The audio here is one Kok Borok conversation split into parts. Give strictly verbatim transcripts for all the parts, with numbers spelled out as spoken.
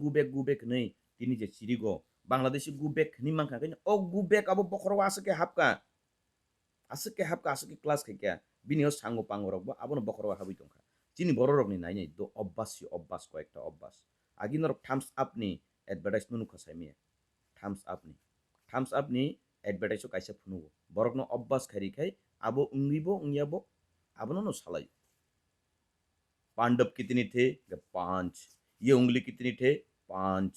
go back, go back hinwi tini je chirigo, Bangladeshi go back hinwi mankha, khe o go back abo bokhorok aswk khe hapkha, aswk khe hapkha, aswk khe class khaikha, bini o sango pango rok bo abono bokhorok habwi tongkha. Chini borok rokni nainai do obbas si obbas, koyekta obbas. Agi norok Thumbs Up ni advertise no nukha saimaya, Thumbs Up ni, Thumbs Up ni advertise o kaisa phunugo, borokno obbas khairi khai abo wngwi bo wngya bo abono no salai. Pandav कितने थे? पांच। ये उंगली कितनी थे? पांच।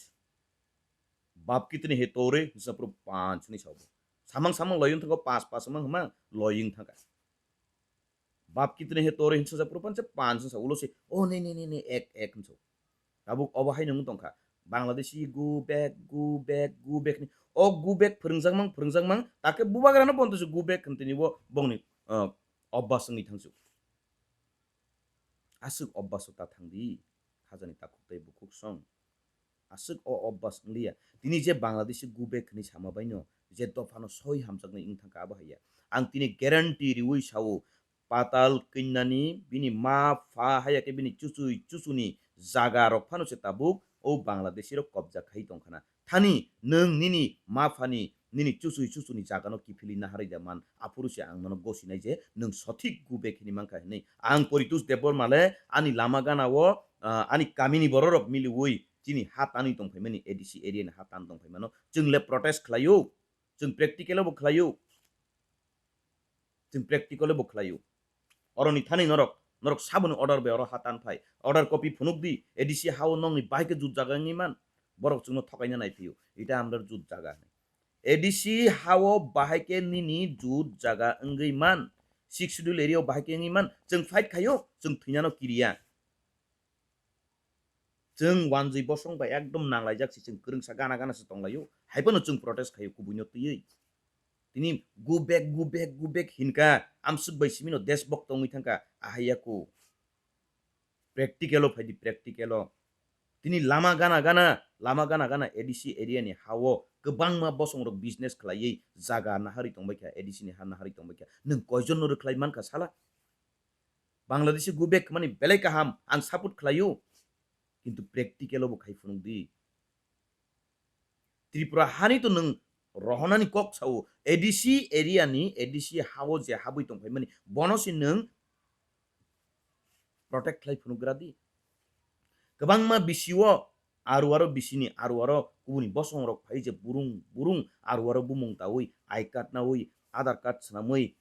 बाप कितने हैं तोरे? Hinsa puro पांच hinwi sao. Samang samang loyung thango, pas pas samang hima loyung thangka. बाप कितने हैं तोरे hinsa sa puro panch, panch hinsa ulo se. Oh, ne ne ne ne, ek ek hinsa. Tabuk obo hai nung tongkha. Bangladeshi go back, go back, go back ni. O go back phwrwngjak mang, phwrwngjak mang. Take bubagra no bonto se go back hwn tini bo bongni, ah, obbas wngwi thangsu. Aswk obbas o ta thang di, khajani takhuk tei bukhuk song. Aswk o obbas wng liya. Tini je Bangladeshi go back hinwi sama baino, je dophano soi hamjaknai wng thangkha abo haiya. Ang tini guarantee riwi sao, Patal Kanyani bini ma pha haiya khe bini chuchwi chuchuni jaga rok phano se tabuk o Bangladeshi rok kobja khai tongkhana. Thani nwng nini ma phani, nini chuchwi chuchuni jagano kiphilwi naharwi da man, aphuru se ang nono gosinai je nwng sothik go back hinwi mankha hinwi. Ang Poritos Debbarma le ani lama gana o, ah, ani kamini bororok miliwi chini ha tanwi tongphaimani, A D C area ni ha tan tongphaimano. Chwng le protest khlaio, chwng practical o bo khlaio. Chwng practical bo khlaio. Oroni thani norok, norok saboni order bai oro ha tan phai. Order copy phunuk di, A D C ha o nokni bahai khe jut jaga wngwi man. Borok chwngno thokaina nai phio. Eta amdar jut jaga. A D C ha o bahai khe nini jut jaga wngwi man. Sixth Schedule area o bahai khe wngwi man. Chwng fight khaio, chwng thwinano kiriya. Chwng wanjwi bosong bai ekdom nanglaijak se, chwng kwrwngsa gana gana se tonglaio, hai phano chwng protest khaio kubuino twiwi. Tini go back, go back, go back hinkha, amswk bai simino desh bok tongwi thangkha, ahai yaku. Practical o phaidi, practical o. Tini lama gana gana, lama gana gana A D C area ni ha o kwbangma bosong rok business khlaiwi, jaga naharwi tongbaikha, A D C ni ha naharwi tongbaikha. Nwng koijon no rwkhlai mankha sala? Bangladeshi go back mani belai kaham, ang support khlaio, kintu practical o bo khai phunuk di. Tripura hani to nwng rohonani kok sao, A D C area ni, A D C ha o je habwi tongphai mani, bono se nwng protect khlai phunuk gra di. Kwbangma bisi o aru aro bisini aru aro kubuni bosong rok phai je burung burung aru aro bumung tawi I card nawi, Aadhaar card swnamwi,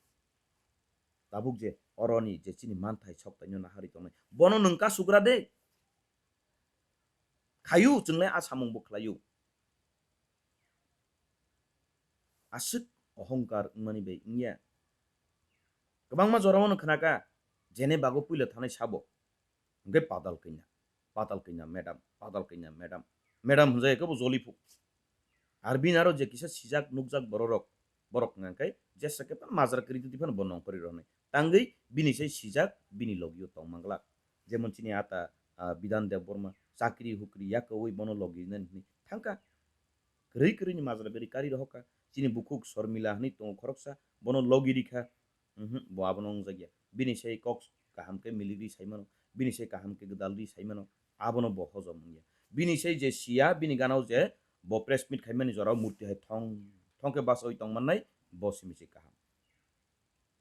tabuk je oroni je chini manthai sok taino naharwi tongnai, bono nwng ka sugra de. Khayu chwnglai a samung bo khlayu. Aswk ohongkar wngmani bai wngya. Kwbangma jorao no khnaka, jene bago puila thanai sabo. Hwnkhe patal kanya, patal kanya madam, patal kanya madam, madam hwnjai khe bo joli phuk. Ar bini aro je kisa sijak nukjak bororok, borok hwnka khe jesa khe phano majra kwrwi twi phano bo nongkhorwi rohornai. Tangwi bini sai sijak bini logio tong manglak. Jemon chini ata, ah, Bidhan Debbarma chakri hukri yakaui bono logi nani hwnwi thangkha. Kwrwi kwrwini majra beri kari rohorkha. Chini bukhuk Sormila hwnwi tongo khoroksa, bono logi rikha. Mhm, bo abono wngjakya. Bini sai kok kaham khe milik ri saimano, bini sai kaham khe gwdal ri saimano, abono bo hojom wngya. Bini sai je siya, bini ganao je bo press meet khaimani jorao murti hai thong thong khe bachaui tongmannai, bo simi se kaham.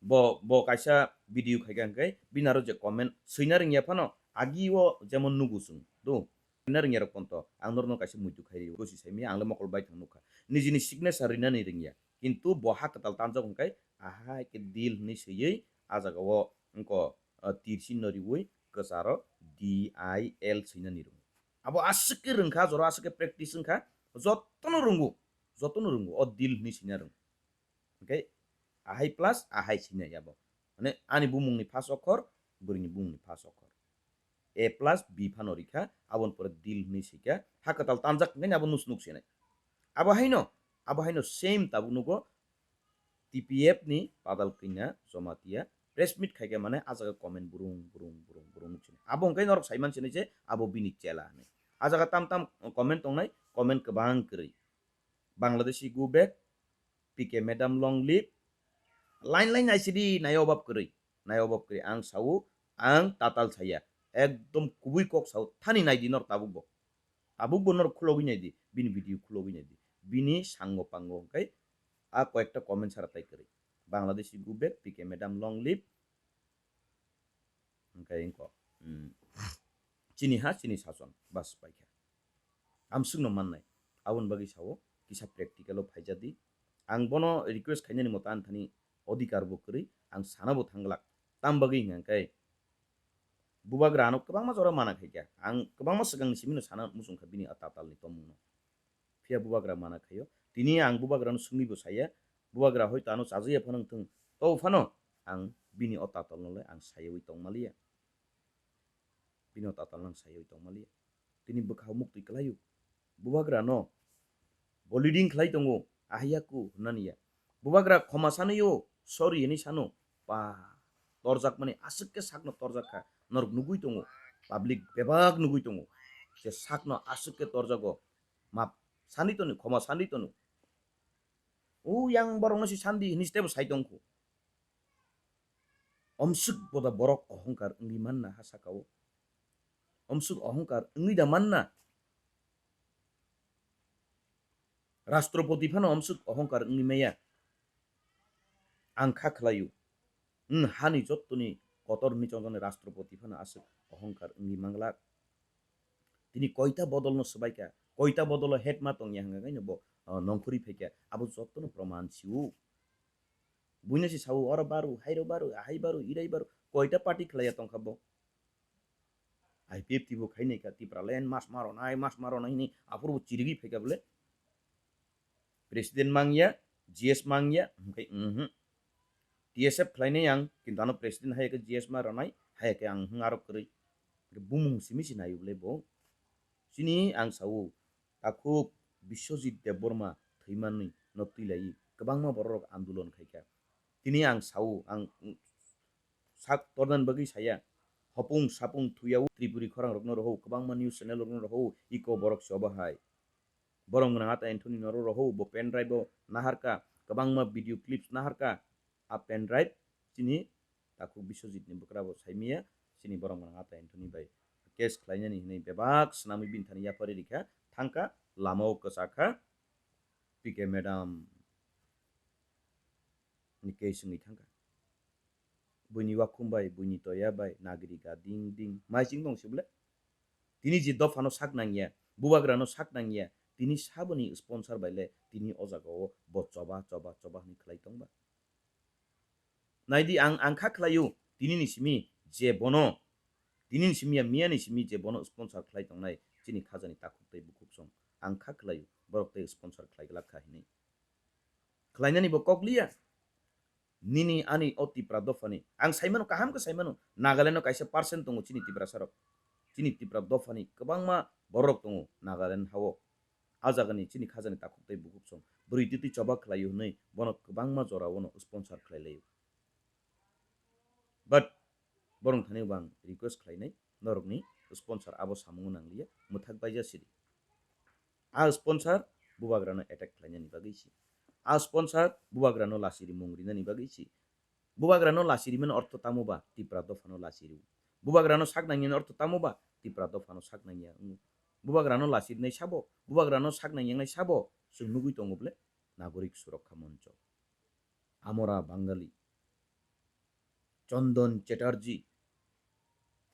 Bo, bo kaisa video khaikha hwnkhe bini aro je comment swina rwngya phano, agi o jemon nugo chwng, do? Swina rwngya rok ponto, ang norokno kaisa muitu khai rio, gosi saimaya, ang le mokol baithang nukha. Nijini signature rinani rwngya, kintu bo ha kwtal tanjak hwnkhe, ahai khe deal hwnwi swiwi, a jaga o wngkha, ah, tir sinno riwi kwcharo D I L swinani rwngo. Abo aswk khe rwngkha, jora aswk khe practice wngkha, jotono rwngo, jotono rwngo, o deal hwnwi swina rwngo. Hwnkhe ahai plus ahai sinai abo. Mane ani bumungni first okhor, bwrwini bumungni first okhor. A plus B phano rikha, aboni pore deal hwnwi swikha, ha kwtal tanjak hwnkhe abo nus nuk sinai. Abo haino, abo haino same tabuk nugo T P F ni Padal Kanya Jamatia press meet khaikha, mane a jaga comment burung, burung, burung, burung nuk sinai. Abo hwnkhe norok saiman sinai je abo bini chela hinwi. A jaga tam tam comment tongnai, comment kwbang kwrwi. Bangladeshi go back, P K madam long live. Line line naisidi, nai obab kwrwi, nai obab kwrwi. Ang sao, ang tatal saya. Ekdom kubui kok sao, thani naidi nor tabuk bo. Tabuk bo norok khulogwi naidi, bini video khulogwi naidi. Bini sango pango hwnkhe a koyekta comment sara tai kwrwi. Bangladeshi go back, P K madam long live. Hwnkhe wngkha, hmm, chini ha, chini sason, bas paikha. Amsukno mannai. Aboni bagwi sao, kisa practical-o phaijadi. Ang bono request khainani moto ani thani odhikar bo kwrwi, ang sana bo thangglak. Tam bagwi hwnkha khe, bubagra ano kwbangma jora mana khaikha. Ang kwbangma swkangni simino sana muchungkha bini a tatalni tongmungno. Phiya bubagra mana khaio. Tini ang bubagrano swngwi bo saya, bubagra hoito ano chajaya phano wngthung, to phano ang bini o tatalno le ang sayawi tongmaliya. Bini o tatalno ang sayawi tongmaliya. Tini bwkha muktwi kwlaio. Bubagrano bo leading khlai tongo, ahayaku hwnani ya. Bubagra khoma sanwi o, sorry hwnwi sano, pa, torjakmani aswk khe sakno torjak kha, norok nugwi tongo, public bebak nugwi tongo, je sakno aswk khe torjago, map sandi toni, khoma sandi toni. O yang borokno si sandi hwnwi tebo sai tongkhu. Omswk boda borok ohongkar wngwi manna ha saka o. Omswk ohongkar wngwi da manna. Rastropoti phano omswk ohongkar wngwi maya. Ang kha khlaio. Hmm, hani jottoni kotor hwnwi chongjani rastropoti phano aswk ohongkar wngwi manglak. Tini koita bodolno swbaikha, koita bodolo hetma tongya hwnka khe bo, ah, nongkhorwi phaikha, abo jottono proman sio. Buino se sao, oro baru, hairo baru, ahai baru, irai baru, koita party khlaiya tongkha bo. I P F T bo khainai kha, Tipraland mas ma ronai, mas ma ronai hwnwi aphuru bo chirigwi phaikha bole. President mangya, G S mangya, hwnkhe, mhm. T S F khlainai ang, kintu ano president haya khe G S ma ronai, haya khe ang hwng aro kwrwi. Bumung simi si naio bole bo. Chini ang sao, takhuk Biswajit Debbarma thwimanwi no twilaiwi kwbangma bororok andolon khaikha. Tini ang sao, ang, mm, sak tornani bagwi saya, hopung sapung thwiya o Tripuri khorang rokno rohou, kwbangma news channel rokno rohou, iko borok se obo hai. Borok gwnang ata Anthony noro rohou, bo pen drive o naharka, kwbangma video clips naharka, a pen drive chini takhuk Biswajit ni bwkra bo saimaya, chini borok gwnang ata Anthony bai case khlainani hinwi bebak swnamwi bini thani yapharwi rikha, thangkha, lama o kwchakha, P K madam ni case wngwi thangkha. Buini wakhum bai, buini toya bai, nagri ga ding ding. Mai ching tong sibole? Tini je dophano sak nangya, bubagrano sak nangya, tini saboni sponsor bai le tini o jaga o bo choba, choba, choba hwnwi khlai tong ba? Naidi ang, ang kha khlaio, tini ni simi je bono, tini ni simi ya miya ni simi je bono sponsor khlai tongnai, chini khajani takhuk tei bukhuk song. Ang kha khlaio, borok tei sponsor khlai glak kha hinwi. Khlainani bo kok liya. Nini ani o Tipra dophani. Ang saimano, kaham khe saimano. Nagaland o kaisa percent tongo chini Tiprasa rok. Chini Tipra dophani kwbangma borok tongo Nagaland hao. A jagani chini khajani takhuk tei bukhuk song. Bwrwi twi twi choba khlaio hwnwi bono kwbangma jora o no sponsor khlai laio. But borok thani bo ang request khlainai, norokni sponsor abo samung nang liya, mwthak baija sidi. A sponsor bubagrano attack khlainani bagwi si. A sponsor bubagrano lachiri mung rinani bagwi si. Bubagrano lachiri mani ortho tamo ba, Tipra dophano lachiri. Bubagrano sak nangyani ortho tamo ba, Tipra dophano sak nangya wngo. Bubagrano lachirinai sabo, bubagrano sak nangyangnai sabo, chwng nugwi tongo bole, Nagorik Surokkha Moncho. Amora Bangali, Chandan Chatterjee.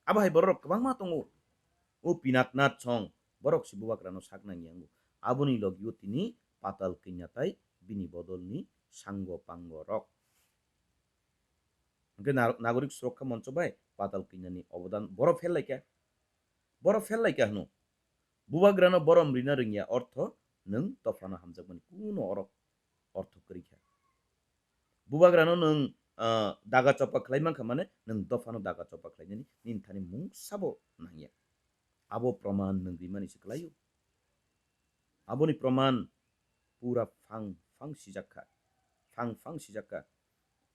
Abo hai borok kwbangma tongo. O Pinath Nath Song, borok se bubagrano sak nangya wngo. Aboni logio tini Patal Kanya tai bini bodolni sango pango rok. Hwnkhe na-, Nagorik Surokkha Moncho bai Patal Kanyani obodan boro fel laikha. Boro fel laikha hwno. Bubagrano borom rina rwngya ortho nwng dophano hamjakmani kuno orok ortho kwrwi kha. Bubagrano nwng, ah, daga chopa khlai mankha, mane nwng dophano daga chopa khlainani nini thani mung sabo nangya. Abo proman nwng rimani se kwlaio. Aboni proman pura phang phang sijak kha. Phang phang sijak kha.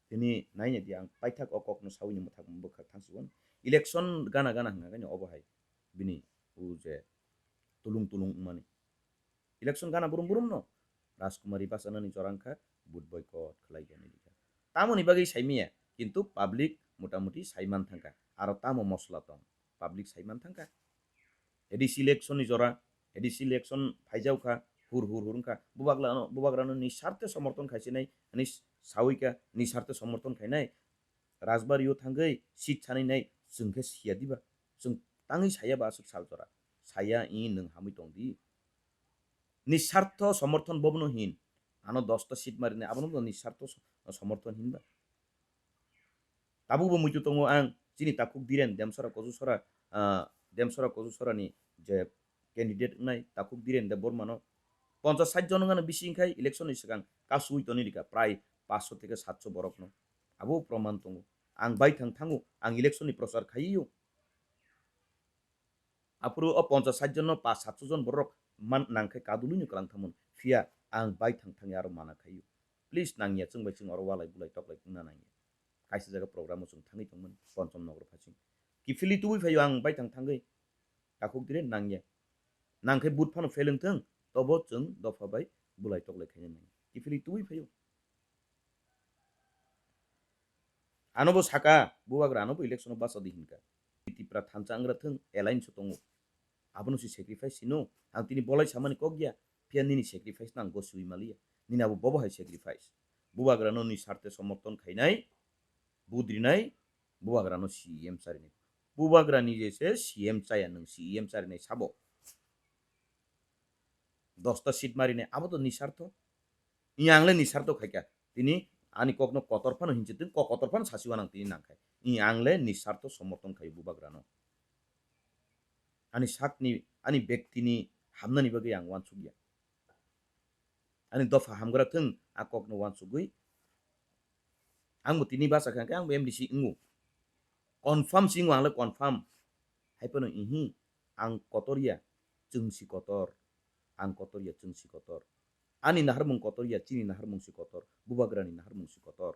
Tini naina di ang paithak o kokno sawi ni mwthak bwkha thangsi wng. Election gana gana hwnga gani obo hai bini o je tulung tulung wngmani. Election gana burum burum no Rajkumari bachanani jorang kha, vote boycott khlai gani rikha. Tamoni bagwi saimiya, kintu public motamuti saiman thangkha. Aro tamo mosla tong, public saiman thangkha. A D C election ni jora A D C election phaijak kha, hur hur hur wngkha. Bubagrano, bubagrano nisarte somorthon khaisinai, ani sawi kha, nisarte somorthon khainai. Rajbari o thangwi seat sanai nai, chwng khe siya diba? Chwng tangwi saya ba aswk sal jora? Saya, i nwng hamwi tong di. Nisartho somorthon bobono hin. Ano dosta seat marinai, abono bo nisartho so-, somorthon hinba. Tabukbo muitu tongo ang, chini takhuk Dhiren Demsora Kochusora, ah, Demsora Kochusorani je candidate wngnai, takhuk Dhiren Debbarmano ponchas sait jon wngano bisi wngkhai election ni swkang kasui toni rika prai paanch sho theke saat sho borokno. Abo proman tongo. Ang baithang thango, ang election ni prochar khaiyo. Aphuru o ponchas sait jon no paanch saat sho jon borok man nangkhe kadulwino kwlang thamon. Phiya ang baithang thangwi aro mana khaiyo. Please nangya, chwng bai chwng oro walai bulai toklai wngna nangya. Kaisa jaga program o chwng thangwi tongmani, Ponchom Nogor phasing. Kiphilwi tubui phaio ang baithang thangwi. Takhuk Dhiren nangya. Nangkhe vote phano fail wngthwng, tobo chwng dopha bai bulai toklai khaina nangya. Kiphilwi tubui phaio. Anobo saka, bubagra anobo election o bachadi hinka. Tipra thansa angra thwng, alliance o tongo. Abono si sacrifice hino, ang tini bolai samani kok ya, phiya nini sacrifice no ang gosiwi maliya. Nini abo bobo hai sacrifice. Bubagrano ni sarte somorthon khainai, budrinai, bubagrano C E M charinai. Bubagrani je se C E M chaya nwng C E M charinai sabo. Dosta seat marinai, abo to nisartho. I ang le nisartho khaikha. Tini ani kokno kotor phano hinchitwng, kok kotor phano sasiwan ang tini nangkhai. I ang le nisartho somorthon khai bubagrano. Ani sakni, ani bektini hamnani bagwi ang uansukya. Ani dopha hamgra thwng, a kokno uansugwi. Ang bo tini basa kha, ang bo M D C wngo. Confirm si wngo, ang le confirm. Hai phano ihi, ang kotor ya, chwng si kotor. Ang kotor ya, chwng si kotor. Ani naharmung kotor ya, chini naharmung si kotor. Bubagrani naharmung si kotor.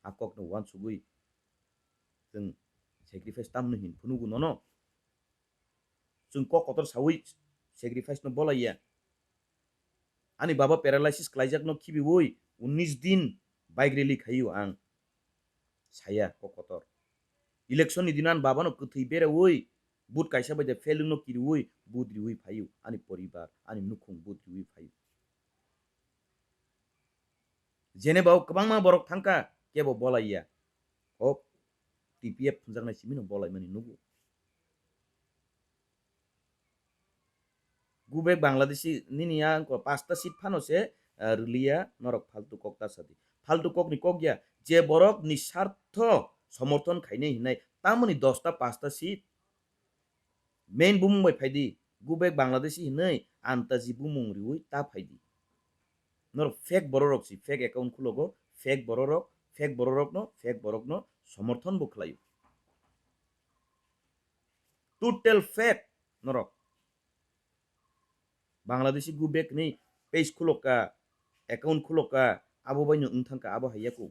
A kokno uansugwi chwng sacrifice tamno hin phunugo nono. Chwng kok kotor sawi sacrifice no bolaiya. Ani baba paralysis khlaijakno khibiwi unnis din bike rally khaio ang. Saya kok kotor. Election ni dino ani babano kwthwi berawi, vote kaisa bai de fail wngno kiriwi, vote riwi phaio. Ani poribar, ani nukhung vote riwi phaio. Jeneba o kwbangma borok thangkha, kebo bolaiya. Hok, T P F phunjaknai simino bolaimani nugo. Gubek Bangladeshi nini ya ko pasta seat phano se, ah, rwliya, norok faltu kok ta sadi. Faltu kok ni kok ya, je borok ni sartho somorthon khainai hinai, tamoni dosta pasta seat main bumung bai phaidi, gubek Bangladeshi hinai antaji bumung riwi ta phaidi. Norok fake bororok si, fake account khulogo, fake bororok, fake bororokno, fake borokno somorthon bo khlaio. Total fake norok. Bangladeshi gubek ni page khuloka, account khuloka, abo bai no wngthangka, abo hai yaku.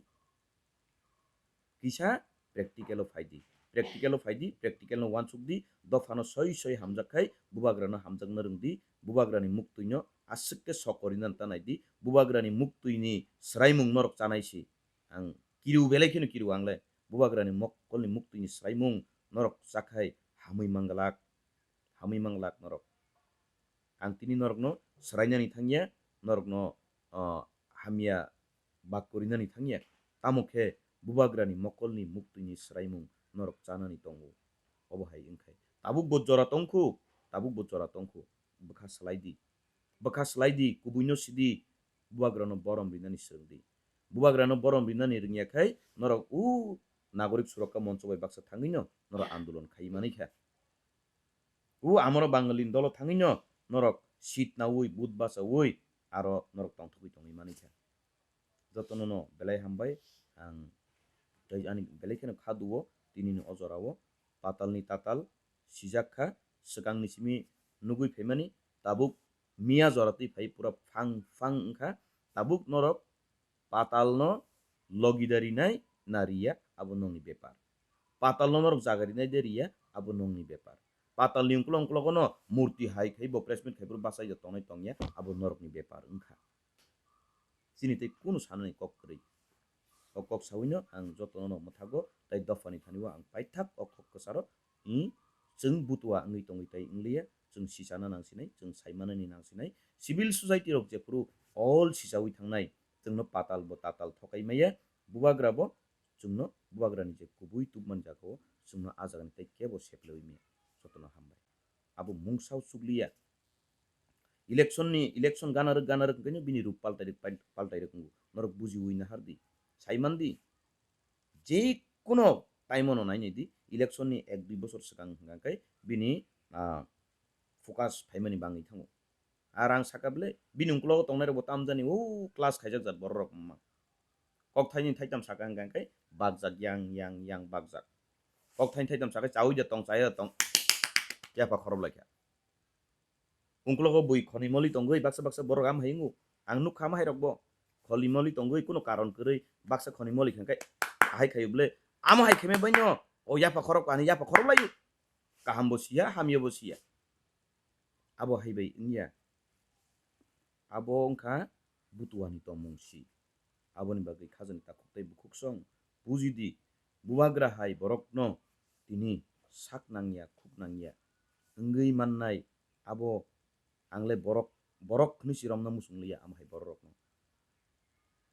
Kisa practical o phaidi. Practical o phaidi, practical no uansukdi, dophano soi soi hamjak khai, bubagrano hamjakna rwngdi, bubagrani muktwino aswk khe sok korinani ta naidi, bubagrani muktwini swraimung norok chanai si. Ang kiriu belai kheno kiriu ang le, bubagrani mokkolni muktwini swraimung norok chakhai hamwi manglak, hamwi manglak norok. Ang tini norokno swrainani thangya, norokno, ah, hamya bak korinani thangya. Tamo khe bubagrani mokolni muktwini swraimung norok chanani tongo. Obo hai wngkhai tabuk bo jora tongkhu, tabuk bo jora tongkhu. Bwkha swlai di, bwkha swlai di, kubuino sidi, bubagrano borom rinani swrwng di. Bubagrano borom rinani rwngya khai norok u Nagorik Surakka Moncho bai baksa thangwino norok andolon khai manikha. U amoro Bangalini dolo thangwino norok seat naui, vote bachaui aro norok tongthokgwi tongwi manikha. Jotono no belai hambai, ang tei ani belai kheno kha duo tinini o jorao. Patalni tatal sijak kha, swkangni simi nugui phaimani, tabuk miya jora twi phai pura phang phang wngkha. Tabuk norok patalno logi da rinai na riya, abo nongni bepar. Patalno norok jaga rinai de riya, abo nongni bepar. Patalni ungkulok ungkulogo no murti hai khai bo press meet khai phuru bachai da tongnai tongya, abo norokni bepar wngkha. Chini tei kunu sanani kok kwrwi. O kok sawino ang jotono no mwthago tei dophani thani o ang paithak o kok kwcharo, i, chwng butua wngwi tongwi tei wngliya, chwng sichana nang sinai, chwng saimanani nang sinai. Civil society rok jephuru all sichaui thangnai, chwngno patal bo tatal thokai maya, bubagra bo chwngno bubagrani je kubui tubmani jagao chwngno a jagani tei kebo sepleui maya. Jotono hambai. Abo mungsao chukliya. Election ni, election gana rwk, gana rwk hwnkhe bini rup paltai rwk, pal-, paltai rwk wngo. Norok bujiui nahardi. Saimandi. Je kuno time ono nainai di, election ni ek dui bosor swkang hwnkha khe bini, ah, focus phaimani bangwi thango. Ar ang saka bwle, bini uklogo tongnai rokbo tamjani, o class khaijak jat borok rok wngma. Kok thaini thaitam saka hwnkha khe bakjak yang, yang, yang bakjak. Kok thaini thaitam saka chaui da tong, chaya da tong, yapha khorop laikha. Ungkologo bui khoni moli tongwi baksa baksa borok am hai wngo. Ang nukha am hai rokbo kholi moli tongwi kuno karon kwrwi baksa khoni moli khe khe ahai khayo bwle amo hai khe me baino o yapha khorok ani yapha khorok laio. Kaham bo siya, hamya bo siya. Abo hai bai wngya. Abo wngkha butuani tongmung si. Aboni bagwi khajani takhuk tei bukhuksong bujidi, bubagra hai borokno tini sak nangya, khuk nangya wngwi mannai. Abo ang le borok, borok hwnwi si romna muchung liya, amo hai borok rokno.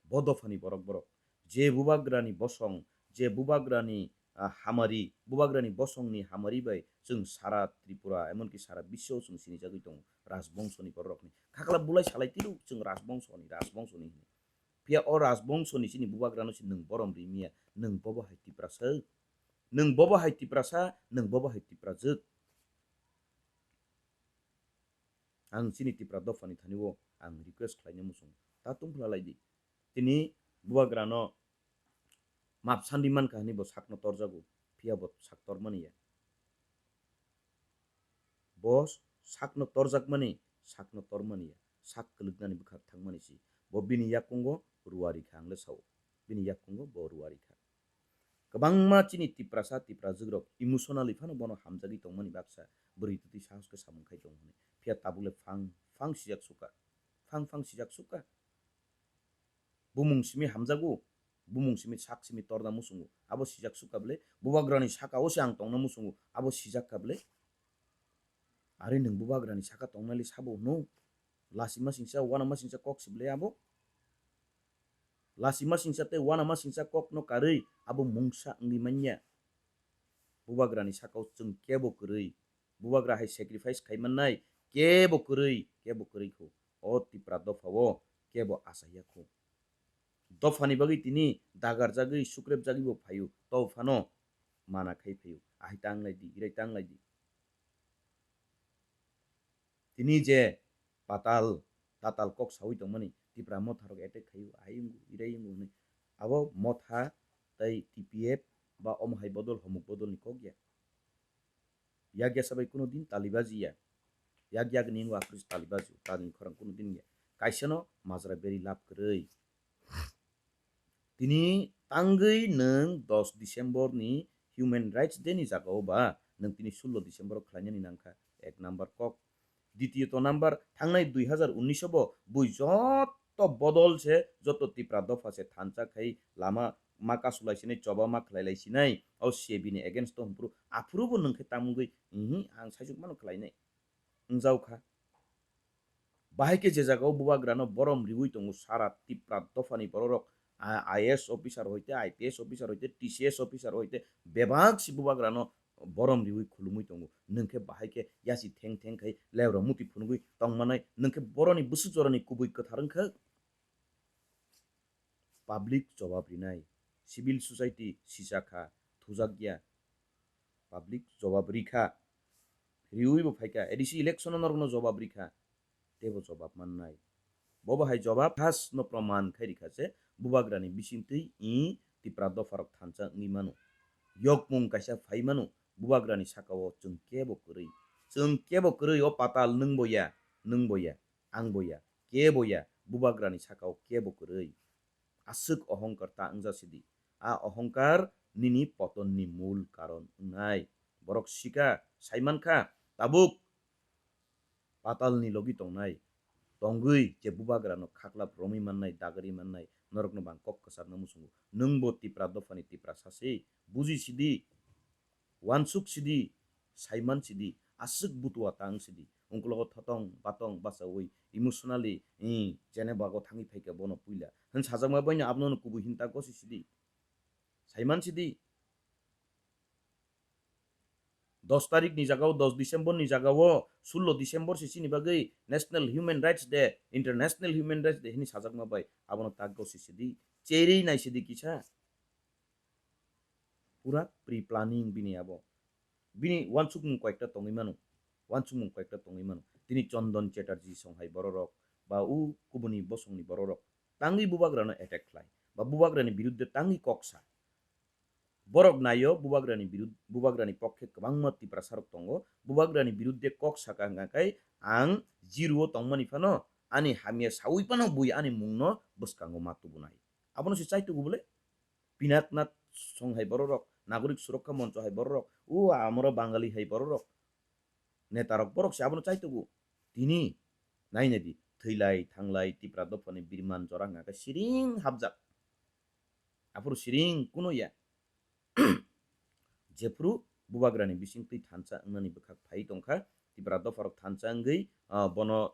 Bo dophani borok borok. Je bubagrani bosong, je bubagrani, ah, hamari, bubagrani bosongni hamari bai chwng sara Tripura, emonki sara biswo chwng sinijagwi tongo Rajbongshoni borok rokni. Khakla bulai salai tiro chwng Rajbongshoni, Rajbongshoni hwnwi. Phiya o Rajbongshoni chini bubagrano se nwng borom ri miya, nwng bobo hai Tiprasa. Nwng bobo hai Tiprasa, nwng bobo hai Tiprajwk. Ang chini Tipra dophani thani o ang request khlaina muchung. Ta tungphla lai di. Tini bubagrano map sandi mankha hwnwi bo sakno torjago. Phiya bo sak tormani ya. Bo sakno torjakmani, sakno tormani ya. Sak kwlwknani bwkha thangmani si. Bo bini yakungo ruari kha ang le sao. Bini yakungo bo ruari kha. Kwbangma chini Tiprasa, Tiprajwk rok emotionally phano bono hamjagwi tongmani baksa bwrwi twtwi sahos khe samung khai tongo hwnwi. Phiya tabuk le phang, phang sijak sukha. Phang, phang sijak sukha. Bumung simi hamjago, bumung simi sak simi torna muchungo. Abo sijak sukha bwle, bubagrani saka o se ang tongna muchungo. Abo sijak kha bwle. Are nwng bubagrani saka tongnali sabo hwno? Lasi masingsa, wana masingsa kok si bwle abo? Lasi masingsa tei wana masingsa kokno karwi abo mungsa wngwi manya. Bubagrani saka o chwng kebo kwrwi. Bubagra hai sacrifice khai mannai kebo kwrwi, kebo kwrwi kho. O Tipra dopha o kebo acha ya kho. Dophani bagwi tini dagarjagwi, sukrepjagwi bo phaio, to phano mana khai phaio. Ahai tang lai di, irai tang lai di. Tini je patal, tatal kok saui tongmani, Tipra motha rok attack khaio, ahai wngo, irai wngo hwnwi. Abo motha tei T P F ba omo hai bodol, homuk bodolni kok ya. Yak yasa bai kuno din talibaji ya. Yak yak ni wngo aphuru se talibaji, tadini khorang kuno din ya. Kaisa no majra beri lab kwrwi. Tini tangwi nwng dos December ni Human Rights Day ni jaga o ba nwng tini sullo December o khlainani nangkha, ek number kok. Ditiyoto number, thangnai dui hazar unnish o bo bui joto bodol se, joto Tipra dopha se thansa khai lama ma kasulai sinai, choba ma khlailai sinai, o C A B ni against o hwnphuru aphuru bo nwng khe tamungwi, ihi, ang saichuk mano khlainai. Wngjaukha. Bahai khe je jaga o bubagrano borom riui tongo sara Tipra dophani bororok, a-, I A S officer hoite, I P S officer hoite, T C S officer hoite, bebak si bubagrano borom riui khulumui tongo. Nwng khe bahai khe yasi theng theng khai lebra muti phunugui tongmanai, nwng khe boroni bwswk jorani kubui kwthar wngkha? Public jobab rinai, civil society sijakha, thujakya, public jobab rikha, riui bo phaikha, A D C election o norokno jobab rikha, teibo jobab mannai. Bobo hai jobab has no proman khai rikha je bubagrani bisingtwi i Tipra dopharok thansa wngwi mano. Yokmung kaisa phai mano, bubagrani saka o chwng kebo kwrwi. Chwng kebo kwrwi o patal nwng bo ya, nwng bo ya. Ang bo ya, kebo ya, bubagrani saka o kebo kwrwi. Aswk ohongkar ta wngja sidi. A ohongkar nini potonni mul karon wngnai. Borok sika, saimankha, tabuk patalni logi tongnai. Tongwi je bubagrano khaklap romwi mannai, dagri mannai, norokno bang kok kwcharna muchungo. Nwng bo Tipra dophani Tiprasa se, buji sidi. Wansuk sidi, saiman sidi, aswk butua tang sidi. Ungkulogo thotong batong bachaui emotionally, i, Geneva go thangwi phaikha bono puila. Hwn sajakma baino abono kubui hinta gosi sidi. Saiman sidi. Dos tarik ni jagao, dos December ni jagao, sullo December se chini bagwi National Human Rights Day, International Human Rights Day hini sajakma bai abono tak gosi sidi. Cherwi nai sidi kisa. Pura pre-planning bini abo. Bini wansukmung koyekta tongwi mano. Wansukmung koyekta tongwi mano. Tini Chondon Chatterjee song hai bororok, ba u kubuni bosongni bororok tangwi bubagrano attack khlai, ba bubagrani biruddhe tangwi kok sa. Borok naio bubagrani birud-, bubagrani pokhe kwbangma Tiprasarok tongo. Bubagrani biruddhe kok saka hwnkha khe ang zero-o tongmani phano, ani hamya saui phano bui ani mungno bwskango ma tubunai. Abono se chai tubu bole? Pinaknath song hai bororok, Nagorik Surokha Moncho hai bororok, o amoro Bangali hai bororok, netarok borok se abono chai tubu. Tini naina di, thwilai thanglai Tipra dophani birman jora hwnkha khe siring hapjak. Aphuru siring kuno ya. Jephuru bubagrani bising twi thansa wngnani bwkhak phai tongkha, Tipra dopharok thansa wngwi, ah, bono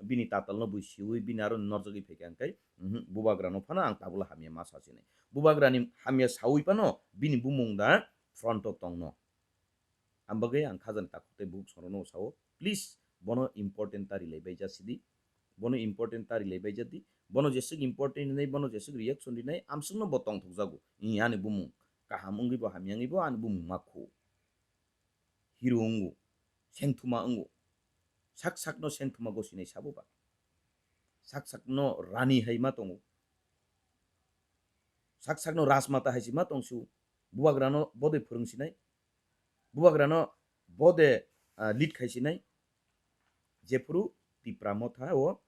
bini tatalno bui siwi bini aro norjagwi phaikha hwnkhe, mhm, bubagrano phano ang tabula hamya ma sasinai. Bubagrani hamya saui phano bini bumung da front-o tongno. Ang bagwi ang khajani takhuk tei bukhuk songrokno sao, please, bono important ta rilai bai ja sidi. Bono important ta rilai bai ja di. Bono jeswk important rinai, bono jeswk reaction rinai, amswkno bo tongthokjago. Ih, ani bumung kaham wngwi bo, hamya wngwi bo, ani bumung ma khu. Hero wngo, sengthuma wngo. Sak sakno sengthuma gosinai sabo ba. Sak sakno rani hai ma tongo. Sak sakno rajmata hai si ma tong su. Bubagrano bodoi phwrwng sinai. Bubagrano bode, ah, lead khai sinai. Jephuru Tipra Motha o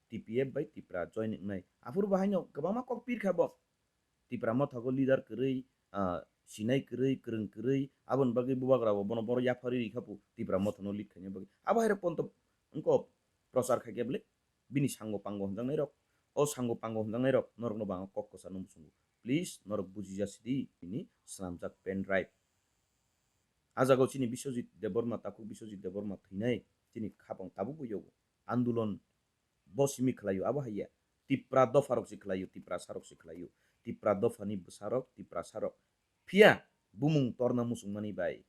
T P F bai Tipra join wngnai. Aphuru bo haino kwbangma kok pir kha bo. Tipra Motha go leader kwrwi, ah, sinai kwrwi, kwrwng kwrwi, aboni bagwi bubagra bo bono boro yaphari ri kha pu Tipra Motha no lead khaina bagwi. Abo hai rok ponto wngko prochar khai khe bwle bini sango pango hwnjaknai rok. O sango pango hwnjaknai rok norok no bo ang kok kwchar no muchungo. Please, norok buji ja sidi bini swnamjak pen drive. A jaga o chini Biswajit Debbarma, takhuk Biswajit Debbarma thwinai chini khapang tabuk bo yogo. Andolon bo simi khlaio, abo hai ya. Tipra dopha rok se khlaio, Tiprasa rok se khlaio. Tipra dopha ni bwsa rok, Tiprasa rok. Phiya bumung torna muchung mani bai.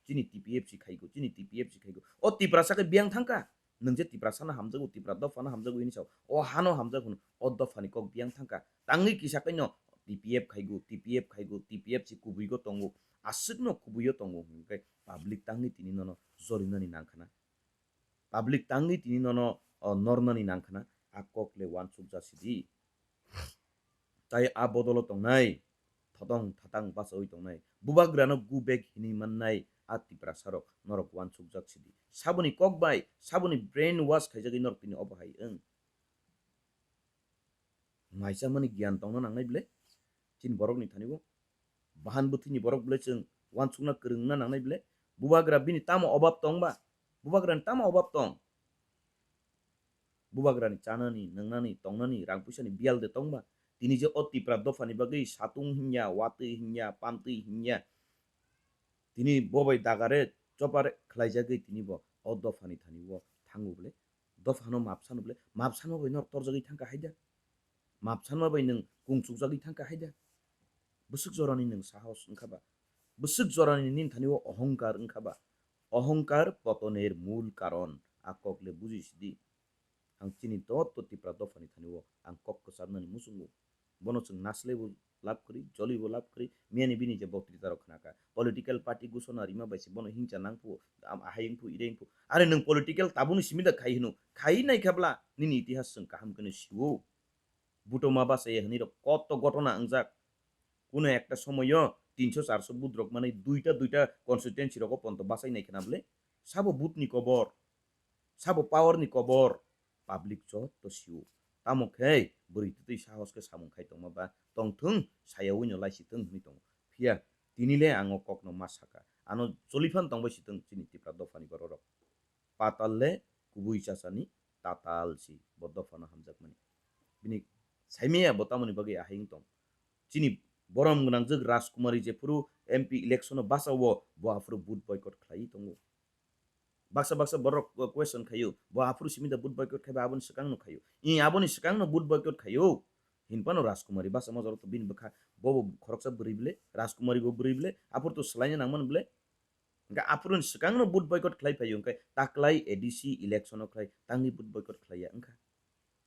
Chini T P F si khaigo, chini T P F si khaigo. O Tiprasa khe biyang thangkha. Nwng je Tiprasa no hamjago, Tipra dopha no hamjago hini sao. O hano hamjak hwno, o dopha ni kok biyang thangkha. Tangwi kisa kaino T P F khaigo, T P F khaigo, T P F si kubui go tongo. Aswk no kubui o tongo hwnkhe public tangwi tini nono jorinani nangkhana. Public tangwi tini nono, o, nornani nangkhana. A kok le wansuk ja sidi. Tai a bodolo tongnai, thotong thatang bachaui tongnai, bubagrano go back hinwi mannai a Tiprasa rok norok wansukjak sidi. Saboni kok bai, saboni brain wash khaijagwi norok tini obo hai wng. Naichamani giyan tongna nangnai bwle chini borokni thani o. Bahan bwthwini borok bwle chwng wansukna kwrwngna nangnai bwle. Bubagra bini tamo obab tong ba? Bubagrani tamo obab tong? Bubagrani chanani, nwngnani, tongnani, rang puisani biyal de tong ba? Tini je o Tipra dophani bagwi satung hinya, watwi hinya, pamtwi hinya, tini bo bai dagare chopare khlaijagwi tini bo o dophani thani o thango bwle. Dophano mapsano bwle, mapsano bai norok torjagwi thangkha haida? Mapsano bai nwng kungsukjagwi thangkha haida? Bwswk jorani nwng sahos wngkha ba? Bwswk jorani nini thani o ohongkar wngkha ba? Ohongkar potonir mul karon a kok le buji sidi. Ang chini joto Tipra dophani thani o ang kok kwcharnani muchungo. Bono chwng naslaibo lab kwrwi, jolibo lab kwrwi, miyani bini je boktrita rok khnakha. Political party gusona rima bai se bono hingcha nangphu, am-, ahai wngphu, ire wngphu. Are nwng political tabukni simi da khai hino, khai naikha bla, nini itihas chwng kaham kheno siwo. Butoma bachaya hinwi rok koto gotona wngjak. Kuno ekta somoyo tinso charso but rok manwi duita duita constituency rogo ponto bachai nai khna bwle. Sabo but ni kobor, sabo power ni kobor, public joto sio. Tamo khe bwrwi twtwi sahos khe samung khai tongma ba tongthwng, sayaui no laisi thwng hinwi tongo. Phiya tini le ang o kok no ma saka. Ano choliphan tongbai si thwng chini Tipra dopha ni borok rok. Patal le kubui chasani tatal si bo dophano hamjakmani. Bini saimaya bo tamoni bagwi ahai wng tong. Chini borom gwnangjwk Rajkumari jephuru M P election o bacha o bo aphuru vote boycott khlaiwi tongo. Baksa baksa borok question khaio, bo aphuru simi da vote boycott khaiba aboni swkangno khaio. I aboni swkangno vote boycott khaio. Hinphano Rajkumari basa mojaro to bini bwkha, bo bo khoroksa bwrwi bwle, Rajkumari bo bwrwi bwle, aphuru to swlaina nangmani bwle. Hwnkhe aphuruni swkangno vote boycott khlai phaio, hwnkhe taklai A D C election o khlai tangni vote boycott khlaiya wngkha.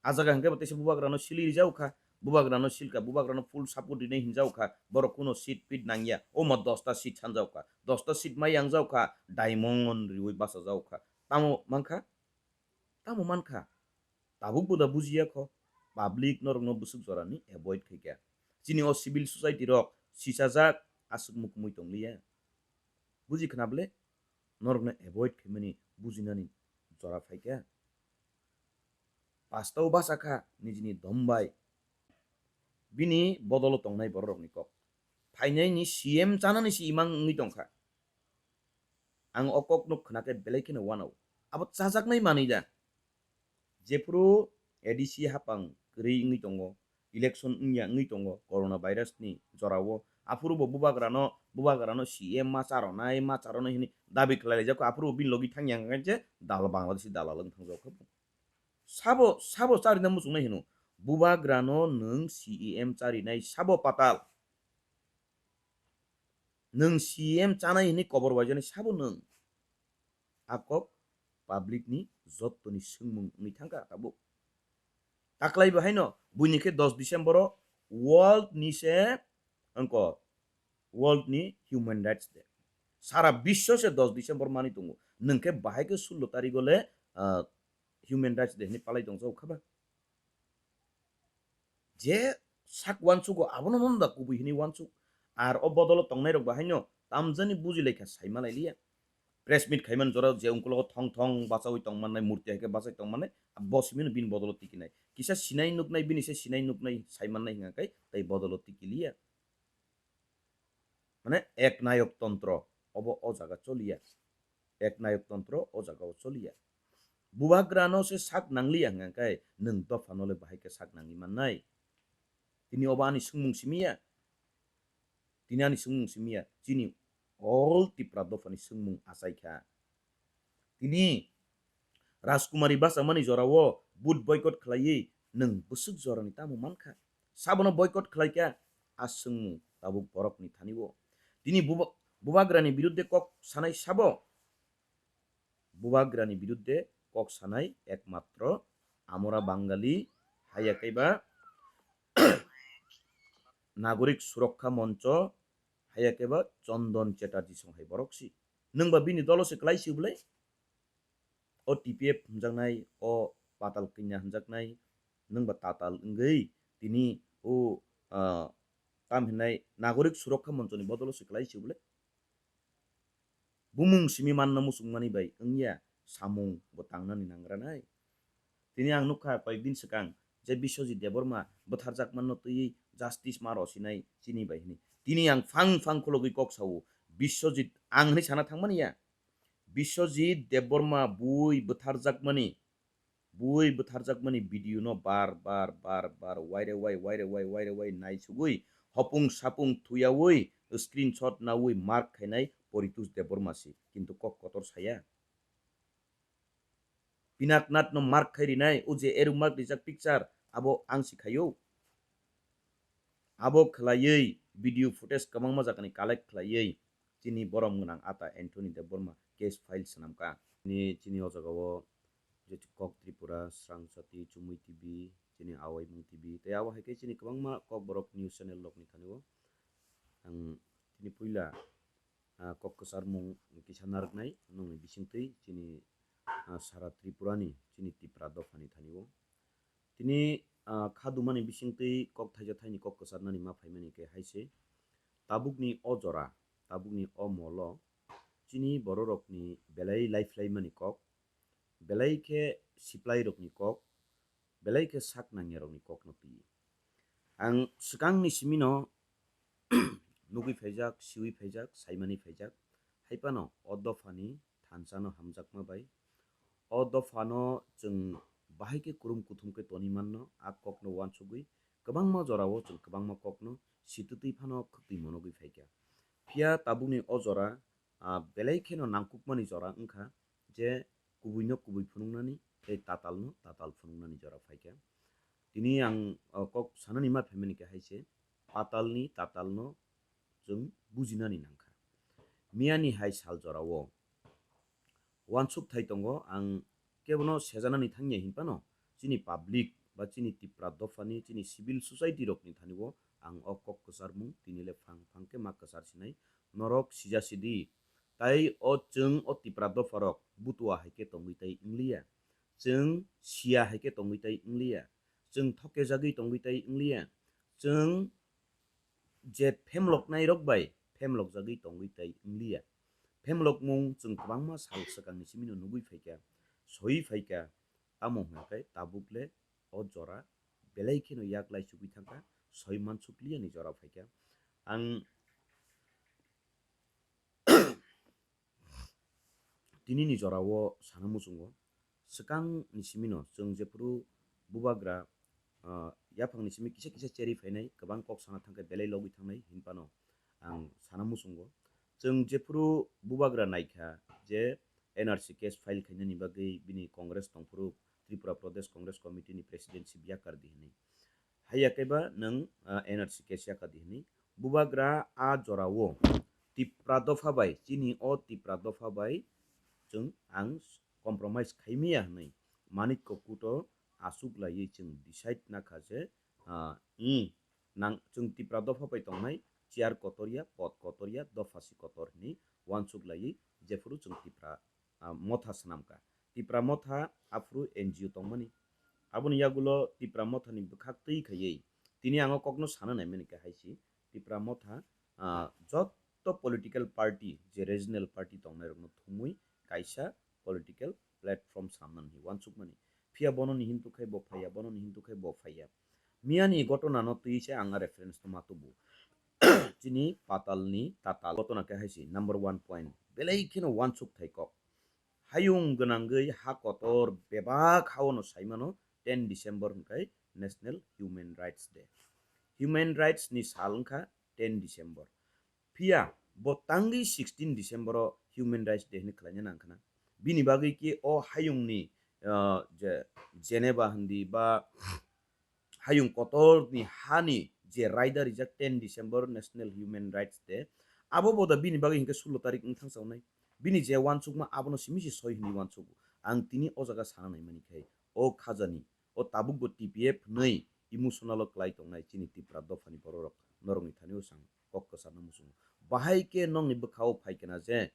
A jaga hwnkhe bo teisa bubagrano sili rijao kha, bubagrano silka, bubagrano full support rinai hinjao kha, borok kuno seat pit nangya, omo dosta seat sanjao kha, dosta seat mai yangjao kha, diamond riwi bachajao kha. Tamo mankha? Tamo mankha? Tabuk bo da bujiya kho, public norokno bwswk jorani avoid khaikha. Chini o civil society rok sisajak aswk mukumui tongliya. Buji khna bwle? Norokno avoid khaimani bujinani jora phaikha. Pastao basa kha nijini dom bai. Bini bodolo tongnai bororokni kok. Phainaini C M chanani se imang wngwi tongkha. Ang o kokno khna khe belai kheno uanao. Abo chajaknai manwi da. Jephuru A D C hapang kwrwi wngwi tongo, election wngya wngwi tongo corona virus ni jorao, aphuru bo bubagrano, bubagrano C M ma charonai, ma charonai hwnwi dabi khlai laijak kho, aphuru bo bini logi thangya hwnkhe je dalal, Bangladeshi dalal wng thangjak kho. Sabo, sabo charina muchungnai hino, bubagrano nwng C E M charinai sabo patal. Nwng C E M chanai hwnwi kobor waijani sabo nwng. A kok public ni jottoni swngmung wngwi thangkha tabuk. Taklai bo haino buini khe dos December o world ni se wngko, world ni human rights day. Sara biswo se dos December mani tongo. Nwng khe bahai khe sullo tarikh o le, ah, human rights day hwnwi palai tong jao kha ba? Je sak uansugo abono mano da kubui hwnwi uansuk. Ar o bodolo tongnairok bo haino tamjani bujilaikha, saimalai liya. Press meet khaimani jorao je ungkulogo thong thong bachaui tongmannai, murti hai khe bachai tongmannai, bo simino bini bodolo tikinai. Kisa sinai nuknai, bini se sinai nuknai, saimannai hwnka khe tei bodolo tikiliya. Mane ek nayok tontro obo o jaga choliya. Ek nayok tontro o jaga o choliya. Bubagrano se sak nangliya hwnka khe nwng dophano le bahai khe sak nangwi mannai? Tini obo ani swngmung simiya. Tini ani swngmung simiya. Chini all Tipra dophani swngmung achaikha. Tini Rajkumari bachamani jorao vote boycott khlaiwi nwng bwswk jorani tamo mankha? Sabono boycott khlaikha, a swngmung tabuk borokni thani-o. Tini buba-, bubagrani birudde kok sanai sabo? Bubagrani birudde kok sanai ekmatro amora Bangali, haiya kaiba Nagorik Surokha Moncho, haiya kaiba Chondon Chatterjee song hai borok si. Nwng ba bini dolo se klai si bwlai? O T P F hwnjaknai, o Patal Kanya hwnjaknai, nwng ba tatal wngwi tini o, ah, tam hinai Nagorik Surokha Moncho ni bodolo se klai si bwlai? Bumung simi manna muchungmani bai wngya, samung bo tangnani nangranai. Tini ang nukha koyekdin swkang je Biswajit Debbarma bwtharjakmanno twiwi justice ma rosinai chini bai hwnwi. Tini ang phang phang khulogwi kok sao, Biswajit ang hwnwi sana thangmani ya. Biswajit Debbarma bui bwtharjakmani, bui bwtharjakmani video no bar bar bar bar waire wai, waire wai, waire wai naisugwi, hopung sapung thuyaui, screenshot naui mark khainai Poritosh Debbarma si, kintu kok kotor saya. Pinaknath no mark khai rinai, o je arrow mark rijak picture, abo ang si khaio. Abo khlaiwi video footage kwbangma jagani collect khlaiwi chini borom gwnang ata Anthony Debbarma case file swnamkha. Chini, chini o jagao je kok Tripura, Srang Sati, Chumui T V, chini Awaimung T V, tei abo hai khe chini kwbangma kokborok news channel rokni thani-o ang chini puila, ah, kok kwcharmung kisa narwknai, nokni bisingtwi chini, ah, sara Tripurani, chini Tipra dophani thani-o. Tini, ah, kha dumani bisingtwi kok thaisa thaini kok kwcharnani ma phaimani khe hai se, tabukni o jora, tabukni o molo chini bororokni belai laiphlaimani kok, belai khe siplairokni kok, belai khe sak nangyarokni kokno twi. Ang swkangni simino nugwi phaijak, siwi phaijak, saimani phaijak, hai phano o dophani thansa no hamjakma bai. O dopha no chwng bahai khe kurum kuthum khe toni manno, a kok no uansugwi kwbangma jora o chwng kwbangma kok no situtwi phano khwtwi monogwi phaikha. Phiya tabukni o jora, ah, belai kheno nangkukmani jora wngkha, je kubuino kubui phunuknani tei tatalno tatal phunuknani jora phaikha. Tini ang, o, kok sanani ma phaimani khe hai se, patalni tatalno chwng bujinani nangkha. Miyani hai sal jorao uansuk thai tongo, ang kebono sejanani thangya hinphano chini public ba chini Tipra dophani, chini civil society rokni thani o ang o kok kwcharmung tini le phang phang khe ma kwchar sinai, norok sija sidi. Tai o chwng o Tipra dopharok butua hai khe tongwi tai wngliya, chwng siya hai khe tongwi tai wngliya, chwng thokejagwi tongwi tai wngliya, chwng je phemloknai rok bai phemlokjagwi tongwi tai wngliya. Phemlokmung chwng kwbangma sal swkangni simino nugwi phaikha, soi phaikha, tamo hwnkhe tabuk le o jora belai kheno yak lai chugwi thangkha, soi mansukliya ni jora phaikha. Ang tini ni jora o sana muchungo, swkang ni simi no chwng jephuru bubagra, ah, yaphang ni simi kisa kisa cherwi phainai, kwbang kok sana thangkhe belai logwi thangnai hinphano ang sana muchungo. Chwng jephuru bubagra naikha je N R C case file khainani bagwi bini Congress tongphuru, Tripura Pradesh Congress Committee ni presidency biyakar di hinwi. Haiya khe ba nwng, ah, N R C case yaka di hinwi. Bubagra a jora o Tipra dopha bai, chini o Tipra dopha bai chwng ang compromise khaimaya hinwi Manik Kokut o aswk laiwi chwng decide nakha je, ah, i nang chwng Tipra dopha bai tongnai chair kotor ya, pod kotor ya, dopha si kotor hinwi uansuk laiwi jephuru chwng Tipra ah, motha swnamkha. Tipra motha aphuru N G O tongmani. Aboni yagulo Tipra mothani bwkhak twi khaiwi tini ang o kokno sana naimani khe hai se Tipra motha, ah, jotto political party je regional party tongnairokno thumwi kaisa political platform samnani uansukmani. Phiya bono ni hintu khai bo phaiya, bono ni hintu khai bo phaiya. Miyani ghotona no twi se ang a reference no ma tubu. Chini patalni tatal ghotona khe hai se number one point. Belai kheno uansuk thai kok. Hayung gwnangwi ha kotor bebak haono saimano ten December hwnkhe National Human Rights Day. Human Rights ni sal wngkha ten December. Phiya bo tangwi sixteen December o Human Rights Day hwnwi khlaina nangkhana. Bini bagwi ki o hayungni, ah, je Geneva hindi ba hayung kotorni hani je raida rijak ten December National Human Rights Day, abo bo da bini bagwi hinkhe sullo tarik wng thangsaunai. Bini je uansukma abono simi se soi hwnwi uansugo. Ang tini o jaga sana naimani khai o khajani, o tabukbo T P F hwnwi emotional o klai tongnai chini Tipra dophani bororok norokni thani o chwng kok kwcharno muchungo. Bahai khe nokni bwkha o phai kena je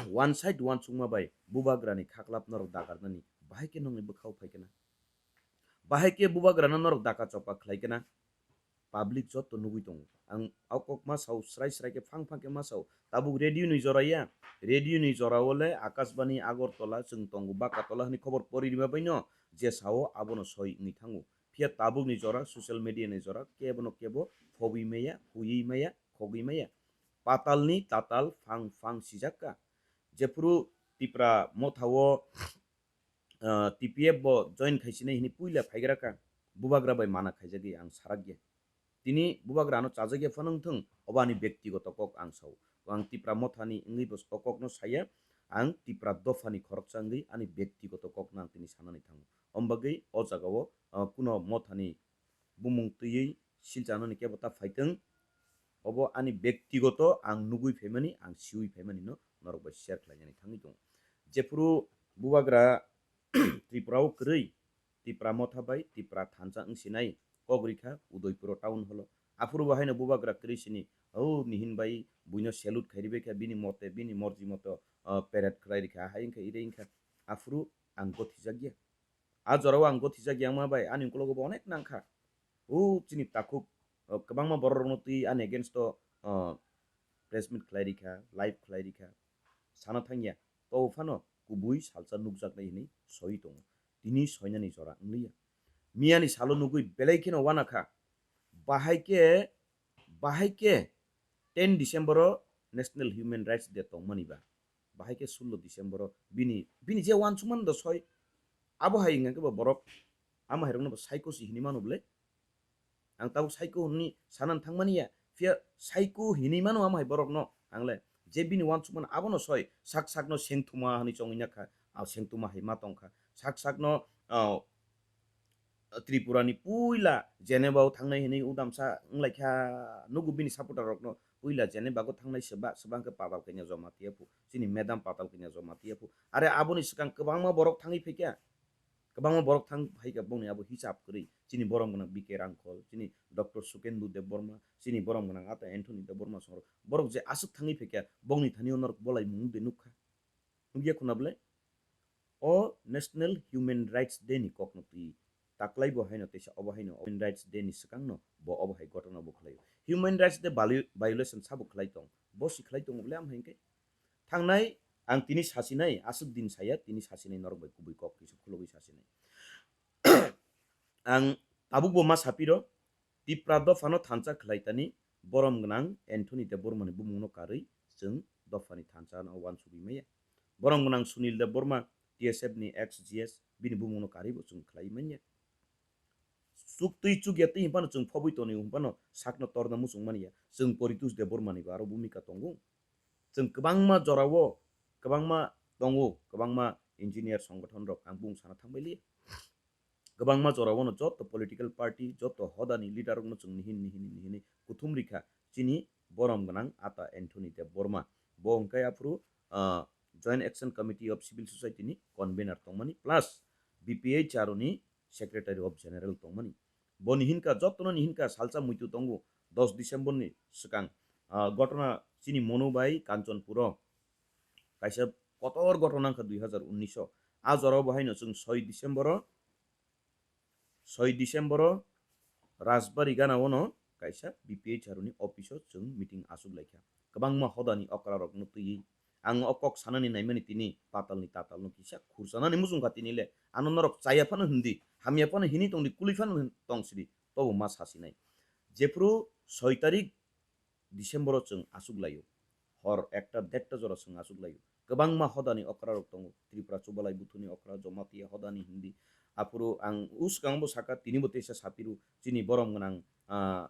one side uansukma bai bubagrani khaklap norok dagarnani bahai khe nokni bwkha o phai kena. Bahai khe bubagrano norok daka chopa khlai kena. Public jotto nugwi tongo. Ang o kok ma sao, srai srai khe phang phang khe ma sao. Tabuk radio ni jora ya. Radio ni jora o le Akashbani Agartala chwng tongo Bakatola hwnwi khobor pori rima bai no je sao abono soi wngwi thango. Phiya tabuk ni jora social media ni jora kebo no kebo phobwi maya, huiwi maya, khogwi maya. Patal ni tatal phang phang sijak kha. Jephuru Tipra motha o, ah, T P F bo join khaisinai hwnwi puila phaigra kha, bubagra bai mana khaijagwi ang sarak ya. Tini bubagra ano chajak ya phano wng thung, obo ani bektigoto kok ang sao. Ang Tipra mothani wngwi bo o kokno saya, ang Tipra dophani khoroksa wngwi ani bektigoto kokno ang tini sanani thango. Omo bagwi o jagao, ah, kuno mothani bumung twiwi silchanani kebo ta phaitwng. Obo ani bektigoto ang nugwi phaimani, ang siwi phaimani no norok bai share khlainani thangwi tongo. Jephuru bubagra Tripura o kwrwi, Tipra motha bai Tipra thansa wng sinai kok rikha Udaipuro town hall o. Aphuru bo haino bubagra kwrwi sini, o nihin bai buino salute khai ribai kha, bini mote, bini morji moto, ah, parade khlai rikha, hai wngkha, ire wngkha. Aphuru ang gothijak ya. A jorao ang gothijak yangma bai ani ukologo bo onek nangkha. O chini takhuk, o, kwbangma bororokno twi ani against o, o, press meet khlai rikha, live khlai rikha. Sana thangya, to phano kubui salsa nukjaknai hwnwi soi tongo. Tini soinani jora wngliya. Miyani salo nugwi belai kheno uanakha. Bahai khe, bahai khe ten December o National Human Rights Day tongmani ba. Bahai khe sullo December o bini, bini je uansukmani do soi, abo hai wngkha khe bo borok ama hai rokno bo psycho si hinwi mano bwle. Ang tabuk psycho hinwi sanani thangmani ya, phiya psycho hinwi mano ama hai borokno ang le. Je bini uansukmano abono soi, sak sakno sengthuma hwnwi chongwi nakha, a sengthuma hai ma tongkha. Sak sakno, ah, Tripura ni puila Geneva o thangnai hinwi udamsa wnglaikha, nugo bini supporter rokno puila Geneva o thangnai seba, seba hwnkhe Patal Kanya Jamatia phu, chini madam Patal Kanya Jamatia phu. Are aboni swkang kwbangma borok thangwi phaikha, kwbangma borok thang phaikha bongni abo hisab kwrwi. Chini borom gwnang B K Rangkhol, chini Doctor Sukendu Debbarma, chini borom gwnang ata Anthony Debbarma songrok. Borok je aswk thangwi phaikha bongni thani o norok bolai mung de nukha. Nukya khuna bwle? O National Human Rights Day ni kokno twi taklai bo haino teisa obo haino Human Rights Day ni swkangno bo obo hai gotona bo khlaio. Human Rights Day viol-, violation sabo khlai tong? Bo si khlai tongo bwle am hai khe? Thangnai ang tini sasinai, aswk din saya, tini sasinai norok bai kubui kok kisa khulogwi sasinai. Ang tabuk bo ma sapiro, Tipra dophano thansa khlai tani borom gwnang Anthony Debbarmani bumungno karwi chwng dophani thansa no uansugwi maya. Borom gwnang Sunil Debbarma, T S F ni ex G S, bini bumungno karwi bo chwng khlai manya. Chuk twi chuk ya twi hinphano chwng phobwi tonwi hinphano sakno torna muchung manya. Chwng Poritos Debbarmani bo aro bhumika tongo. Chwng kwbangma jorao, kwbangma tongo, kwbangma engineer songothon rok ang bung sana thangbai liya. Kwbangma jorao no joto political party, joto hodani leader rokno chwng nihin, nihin, nihin kuthum rikha chini borom gwnang ata Anthony Debbarma. Bo hwnkhe aphuru, ah, Joint Action Committee of Civil Society ni convener tongmani plus B P H R ni Secretary of General tongmani. Boni hinka, jotono ni hinka salsa muitu tongo dos December ni swkang, ah, gotona chini Monu bai Kanchanpuro kaisa kotor gotona wngkha dui hazar unnish o. A jorao bo haino chwng soi December o, soi December o Rajbari gana ono kaisa B P H R ni office o chwng meeting aswk laikha. Kwbangma hodani okra rokno twiwi ang o kok sanani naimani tini patalni tatalno kisa khursanani muchungkha tini le. Ano norok chaya phano hindi, hamya phano hini tongdi, kului phano hin-, tongsidi, tobo ma sasinai. Jephru soi tarik December o chwng aswk laio. Hor ekta derta jora chwng aswk laio. Kwbangma hodani okra rok tongo. Tripura Chubalai Buthuni okra, Jamatia hodani hindi. Aphuru ang uskango bo saka, tini bo teisa sapiru, chini borom gwnang, ah,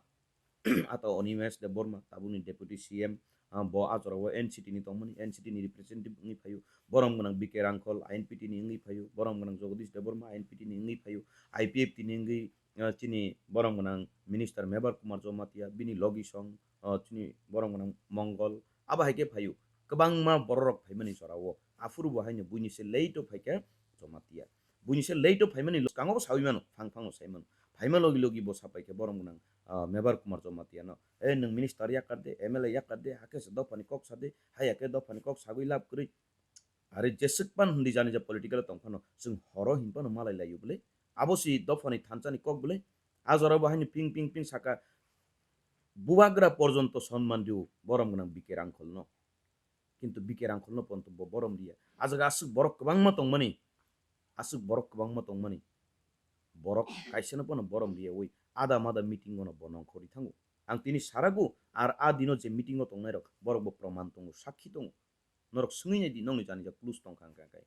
ata Animesh Debbarma, tabukni Deputy C M, ah, bo a jorao N C T ni tongmani, N C T ni representative wngwi phaio. Borom gwnang B K Rangkhol, I N P T ni wngwi phaio. Borom gwnang Jagadish Debbarma, I N P T ni wngwi phaio. I P F T ni wngwi, ah, chini borom gwnang Minister Mebar Kumar Jamatia, bini logi song, ah, chini borom gwnang Mongol, abo hai khe phaio. Kwbangma bororok phaimani jorao. Aphuru bo haino buini se late o phaikha Jamatia. Buini se late o phaimani lo-, skango bo sawi mano, phang phango sai mano. Phaima logi logi bo sapai khe borom gwnang, ah, Mebar Kumar Jamatia no, "Eh, nwng minister yakar de, M L A yakar de, hakhe se dophani kok sa de, haya khe dophani kok sagwi lab kwrwi." Are jeswk pan hindi jani ja political tong phano, chwng horo hin phano malai laio bwle. Abo si dophani thansa ni kok bwle. A jora bo haino ping ping ping saka, bubagra porjonto sonman rio borom gwnang B K Rangkhol no. Kintu B K Rangkhol no ponto bo borom riya. A jaga aswk borok kwbangma tongmani, aswk borok kwbangma tongmani. Borok kaisa no pono borom riya oi, ada mada meeting o no bo nongkhorwi thango. Ang tini sarago, ar a dino je meeting o tongnai rok, borok bo proman tongo, sakhi tongo. Norok swngwi nai di, nokni jani ja plus tong kha hwnka khe.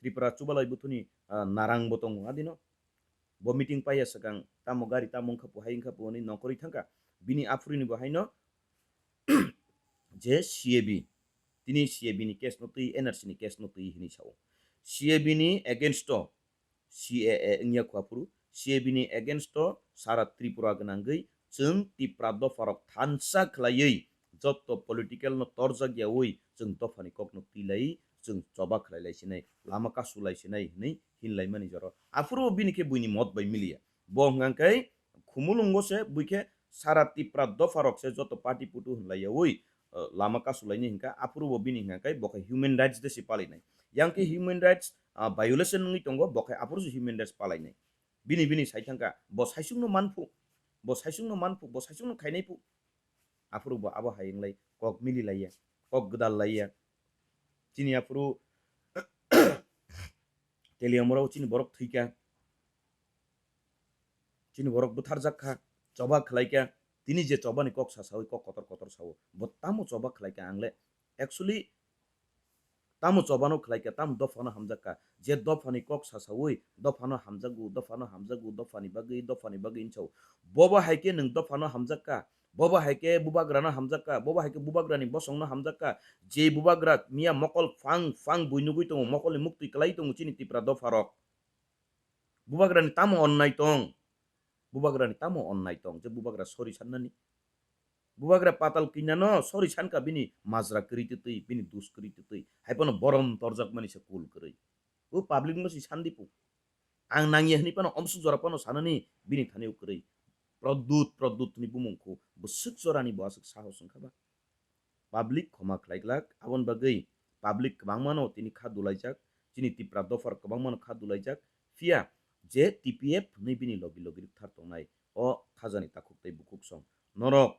Tripura Chubalai Buthuni, ah, narang bo tongo a dino. Bo meeting paiya swkang, tamo gari tamo wngkha pu, hai wngkha pu hwnwi nongkhorwi thangkha. Bini aphuru ni bo haino je C A B, tini C A B ni case no twi, N R C ni case no twi hwnwi sao. C A B ni against o C A A wngya kho aphuru, C A B ni against o sara Tripura gwnangwi chwng Tipra dopharok thansa khlaiwi joto political no torjak yaui chwng dophani kokno twilai chwng choba khlai lai sinai, lama kasu lai sinai hwnwi hinlaimani jora. Aphuru bini khe buini mot bai miliya. Bo hwnkha khe khumulungo se bui khe sara Tipra dopharok se joto party putu hinlai yaui, eh, lama kasu laini hwnkha, aphuru bo bini hwnkha khe bo khe human rights de se palinai. Yang khe human rights, ah, violation wngwi tongo, bo khe aphuru se human rights palainai. Bini, bini sai thangkha, bo saisungno manphu, bo saisungno manphu, bo saisungno khainai phu. Aphuru bo abo hai wnglai kok mili laiya, kok gwdal laiya. Chini aphuru Teliamura o chini borok thwikha, chini borok bwtharjak kha, choba khlaikha. Tini je chobani kok sa saui kok kotor kotor sao, bo tamo choba khlaikha ang le? Actually, tamo chobano khlaikha, tamo dophano hamjakha. Je dophani kok sa saui, dophano hamjago, dophano hamjago, dophani bagwi, dophani bagwi hinwi sao. Bobo hai khe nwng dophano hamjakha, Bobo hai khe bubagrano hamjakka, bobo hai khe bubagrani bosongno hamjakka. Je bubagra miya mokol phang phang bui nugui tongo, mokolni muktwi kwlai tongo chini Tipra dopharok. Bubagrani tamo onnai tong? Bubagrani tamo onnai tong je bubagra sorry sannani? Bubagra patal kinano sorry sanka bini majra kwrwi twtwi, bini dus kwrwi twtwi. Hai phano borom torjakmani se kul kwrwi. O public no si sandipu. Ang nangya hwnwi phano omsuk jora phano sanani bini thani o kwrwi. Pradyut, Pradyut hwnwi bumung khu bwswk jorani bo aswk sahos wngkha ba? Public khoma khlai glak, aboni bagwi public kwbangmano tini kha dulaijak, chini Tipra dophar kwbangmano kha dulaijak, phiya je T P F hwnwi bini logi logi rwkthar tongnai o khajani takhuk tei bukhuk song. Norok